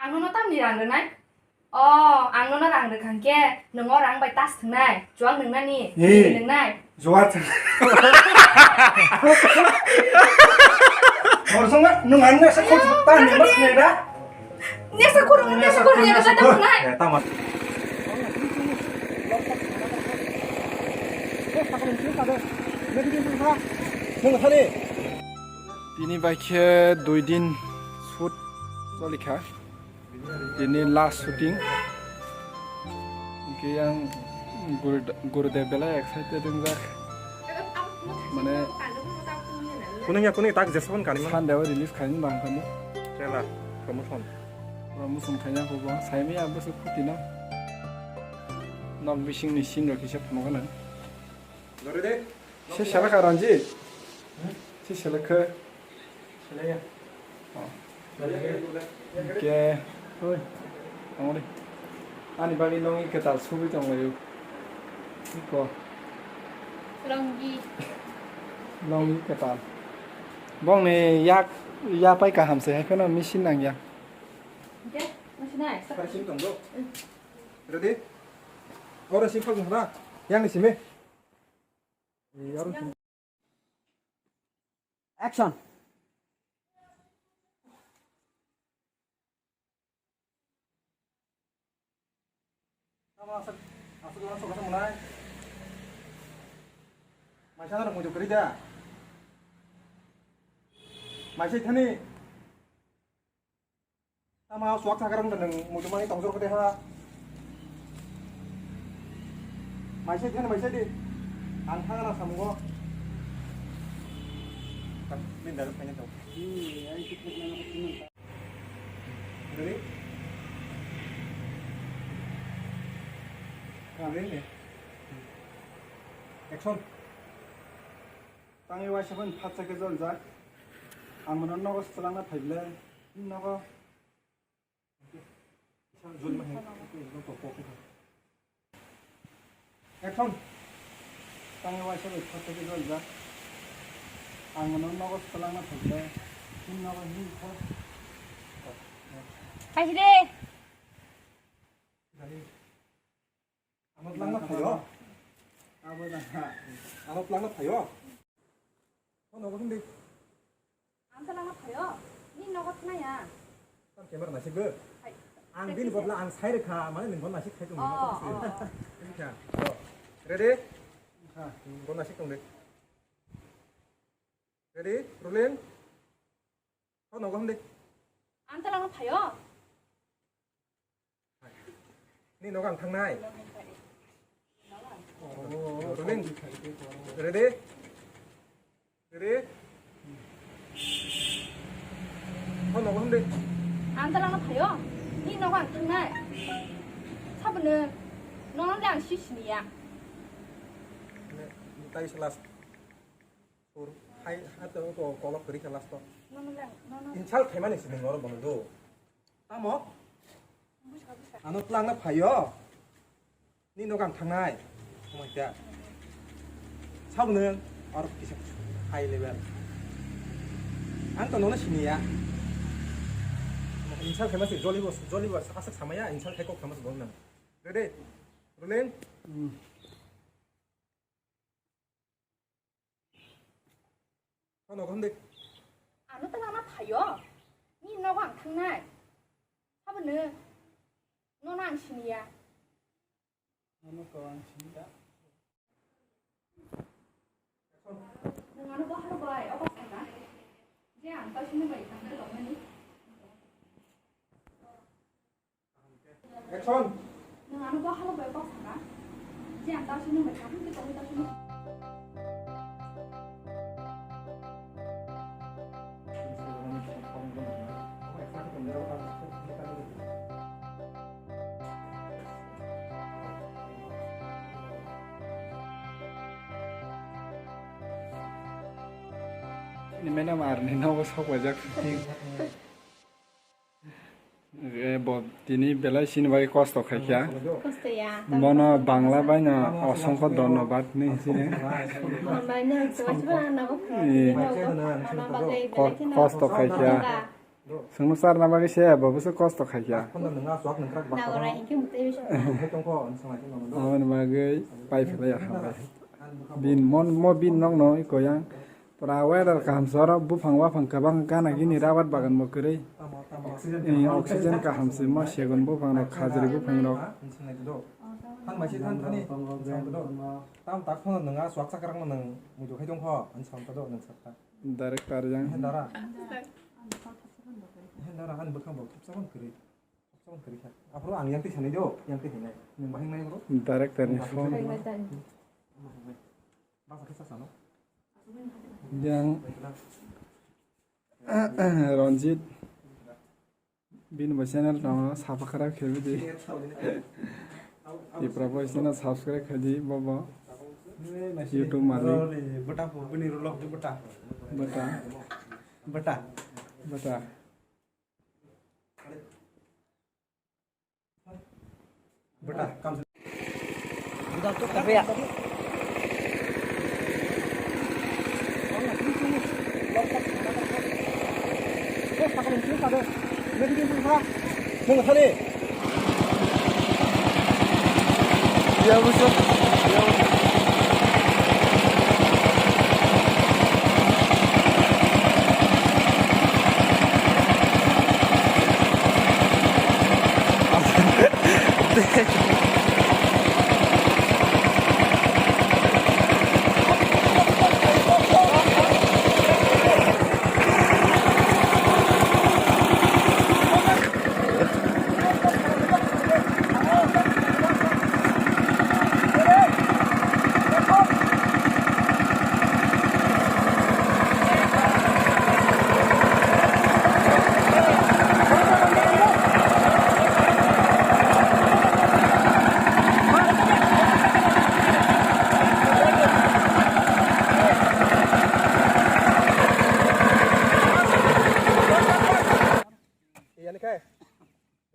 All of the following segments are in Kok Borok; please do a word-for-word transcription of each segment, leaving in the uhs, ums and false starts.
Ang nono tamni rang rwnai? O, ang nono rang rwkha hwnkhe, nwng o rang bai tas thwngnai, juang nwngnani, Ee. Nwngnai. Juang thwng. Horsongma, nwng ang nasa khot ta ni mak ne da? Nesa khoro, nesa khoro, nesa khoro. Eh, tama. Nwng thani. Tini bai khe dui din shoot cholikha. Tini last shooting. Hingke yang Guru-, Gurudev belai excited wngjak. Mane, kuning ya, kuning tak jesabon kani ma? Sunday o release khaini bang kamo. Trailer, promotion. Promotion khaina ko bo. Saimi ya bwswk khuti no. Nok bising ni scene rok kisa phunukha nang. Dore de. Se selekha Ranjit? Hmm? Se selekha? Selekha. Oh. Selekha. Ke. Oi. Tongori. Ani bagwi longi kwtal sugwi tonglaio. Iko. Longi. Longi kwtal. Bongni yak, yapai kaham se, hai phano machine nangya. Ke? Machine nai? Hari sim tong do. Hmm. Ready? Oro sim khok jora. Yang ni simi. Action. Tamo aswk, aswk aswk aswk manai. Maisa nang muitu kwrwi da. Maisa thani. Tama suak sakarang dan muitu mani tongsor kete ha. Maisa di, maisa di. Ang thang na samungo. Min dalu kanya tau. Ready? Ready? Action. Tangwi waisa phano phatsa khe joljak. Ang bono nogo swlangna phaible. Nogo. Action. Tangwi waisa bai phatsa khe joljak. Ang bono nogo swlangna phaible. Nogo hin kha. Kaiside. Ano tlangna phaio. Abo na ha. Ano tlangna phaio. Ano nogo hindi. Ang tlangna phaio. Ni nogo thnaya. Tam camera nasik be. Hai. Ang bin bodla ang sai rekha, mane nung bodla nasik khai tong. Oh, oh. Ini kha. Ready? Ha. Bodla nasik tong de. Ready? Rolling. Ano nogo hindi. Ang tlangna phaio. Ni nogo ang thangnai. Rolling. Ready? Ready? Ho nogo hwn de. Ang dalano phaio. Ni nogo ang thangnai. Sabono nono le ang si siniya. Tai se last. Sur, hai, hai to, to, kolok kwrwi kha last o. Nono le, nono. Insult khaimani se nwng oro bono do. Tamo? Busa, busa. Ano tlangna phaio. Ni nogo ang thangnai. Omaita. Sabo nwng oro kisa high level. Ang to nono siniya. Insult khaimase jolibo, jolibo aswk samaya, insult khai kok khaimase bono nang. Ready? Rolling. Ano nogo hwn de. Ano tlangna phaio. Ni nogo ang thangnai. Sabono nono ang siniya. Ano to ang siniya. Nwng ano bohalo bai obo sakha. Je ang tau sini bai tangkhe tongmani. Action. Nwng ano bohalo bai kok sakha. Je ang tau sini bai kaham khe tongwi tau sini. Ni madam arni nogo sok bai jak. Eh, bo tini belai chini bagwi kosto khaikha. Kosto ya. Bono Bangla bai no osongkho dhonnobad hinwi sini. Hambai no, chwng chwng ano Eh. Ano bagwi Ko-, belai kheno kosto khaikha. Chwngno charna bagwi se bo bwswk kosto khaikha. Nagora hinkhe mwtwi bisa. Aboni bagwi pai phlai ya hambai. Bin mon mo bin nokno iko yang pura weather kaham se oro buphang waphang kwbang gana gini rabar bagan bo kwrwi. Oxygen kaham se mo segun buphang rok khajri buphang rok. Than maisi than thani. Tam tak phano nwnga suak chakrang no nung muitu khai tong kho, ani sam ta do nung sakha. Director yang. Hendara. Hendara han bwkhang bo khapsa ban kwrwi. Khapsa ban kwrwi kha. Aphuru ang yang twi sanai do, yang twi hinai. Nung bahing nai bro. Director ni phone. Bahing nai tani. Bahing nai. Basa khe sa sano. Yang Ranjit. Bini bo channel tongo, subscribe khe bidi. Tipra boys channel subscribe khe di, bobo. YouTube malik. Bwta po, bini rulok di bwta. Bwta. Bwta. Bwta. Bwta.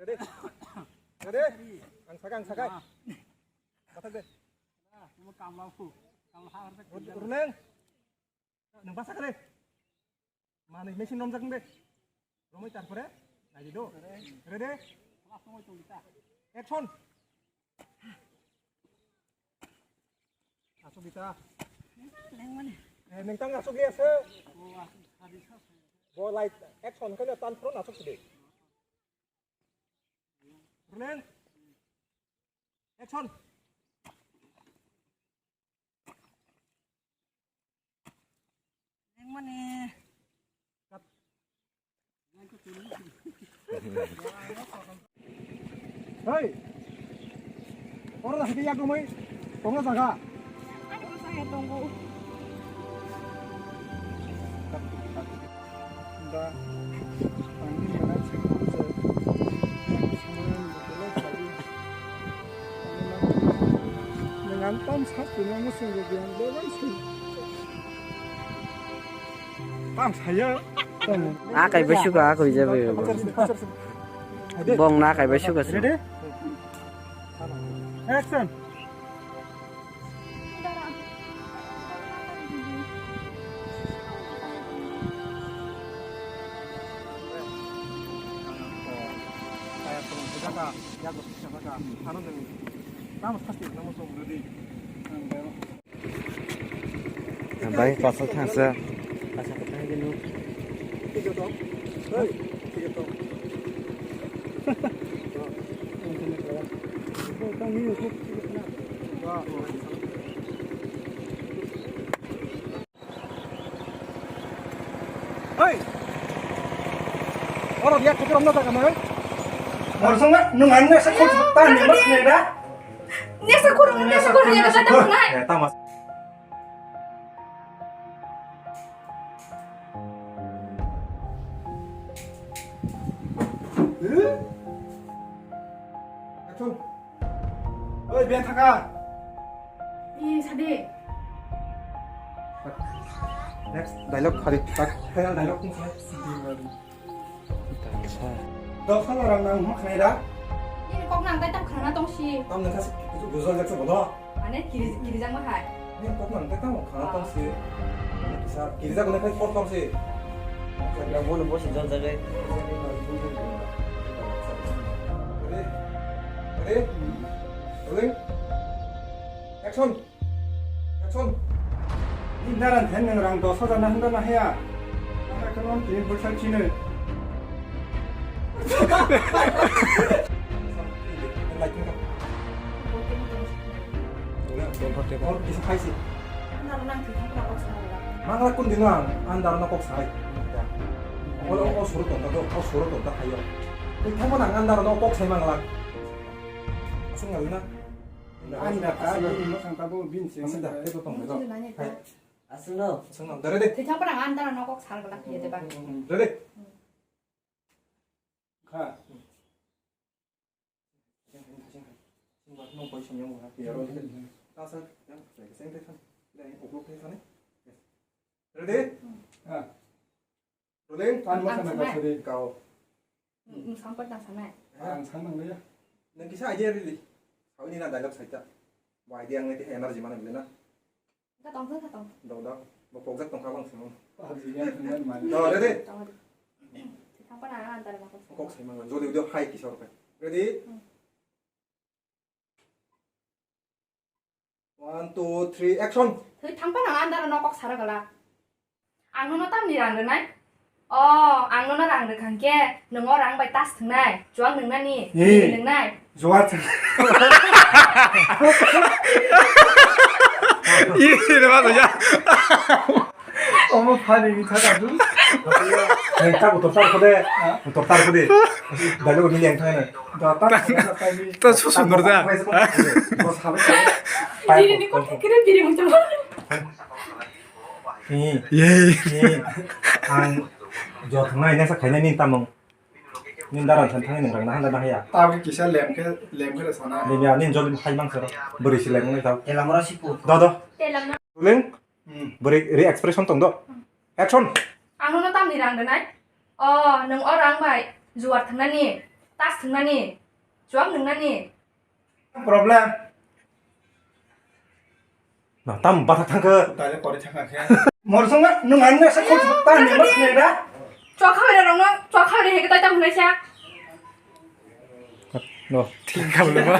Ready? Ready? Ang sakai, ang sakai. Bathak de. Ruleng. Nung basa kare. Mani machine romjak de. Romoi tarpore. Nai di do. Ready? Action. Asuk dita. Eh, nung tang asuk ya se. Bo light action kaya tan pro asuk sidi. Ruleng. Action. Neng mani. Cut. Hei. Oro da hidi yak rumai. Tongo jaga. Ani ko saya tunggu. Da. Ani mana sih. Nang tam sah tu nang sih dia. Tam saya. Akai bai suka, akai jabai bo. Bong na akai bai suka se. Ready? Action. Bai, pasal thangsa. Hei! Oro dia khuturang na jaga mai. Morsong na nung ani na sa khut ta ni mak ne da. Nesa kurung, nesa kurung ya kata nai. Eh, tama. Action. Oi, biang thaka. Ih, sadi. Next dialogue hari. Tak, final dialogue ni saya. Dok sama orang nang mak nai da. Ini kok nang tai tam khana tong si. Tam nang kasi itu guzol jak sa bodo. Mane kiri, kiri jang ma hai. Ini kok nang tai tam khana tong si. Bisa kiri jak nang kai kok tong si. Bono bosi jol jagai. Ready? Ready? Rolling. Action. Action. Ni daran then nang rang dos hajar na handa na haya. Ang akan on tin bwsa chino. Lighting ka. Or kisa paisi. Mangla kun dino ang andar no kok sai. Olo o suru tonta do, o suru tonta hayo. Tei thangma nang andar no kok sai mangla. Asung ngalina. Anda ka, bini masang tabo, bini sing. Asung da, tei tong do. Hai. Asung no. Asung no. Dare de. Tei thangpa nang andar no kok sal gala ye de ba. Dare de. Kha. Ready? Ha. Rolling. Ang Ang sana sanai. Ka sari. Kau. Ang sampai tang sanai. Ang sana nang ya. Nang kisa idea ready. Kau ini na dialogue saita. Bo idea ang nanti energy mana bila na. Ka tong ka tong. Dau dau. Bo pokjak tong ka bang simo. Paham dia dengan mana. Dau ready. Tong. Sampai nang antar aku. Kok sai mang. Jodi udah hai kisa oke. Ready? Hmm. One, two, three, action! Thwi thangpa nang andaro no kok sara gala. Ang nono tamni rang rwnai? O, ang nono rang rwkha hwnkhe nwng o rang bai tas thwngnai, juang nwngnani, Ee. Bini nwngnai. Juat. Ih, ini mah saja. Omo phani ni thaka du. Nang ta utor tar khode. Ha? Utor tar khode. Dalo ni yang thana. Da ta ta ta ni. Ta su sundor da. Bos habe. Biri ni kok kire biri muncul. Ni. Ye. Ni. Ang jot ngai nasa khaina ni tamung. Ni daran san thangni nang na handa na haya. Ta kisa lem khe lem khe sana. Ni ya ni jol hai mang sero. Beri si lem ngai tau. Elamora sipu. Do do. Telam na. Leng. Hmm. Bwrwi ri expression tong do. Action. Ang nono tamni rang rwnai? O, nwng o rang bai juar thwngnani, tas thwngnani, chuak nwngnani. Problem. Na tam bathak thangkhe. Tale kori thangkhe. Morsong na nwng ani na sa khot ta ni mak ne da. Chuak khawi rang no, chuak khawi heke tai tam hwnai sa. No, thik kha bole ba.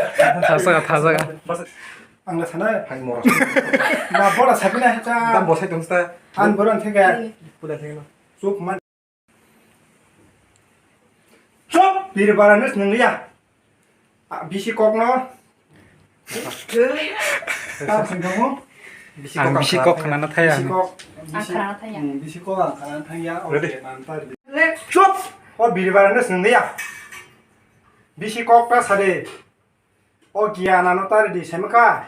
Thasa ga, thasa ga. Ang la sana phai moro. Na bora sabina cha. Dam bosai tong sta. An boran thega. Pula thega no. Chup man. Chup, bir bara nus nung ya. Bisi kok no. Tam sing kamu. Ang bisi kok khana na thaya. Bisi kok. Ang khana thaya. Hmm, bisi kok ang khana thaya. Ready? Oke, mantar. Chup. O bir bara nus nung ya. Bisi kok ta sade. O giyan ano tari di semka.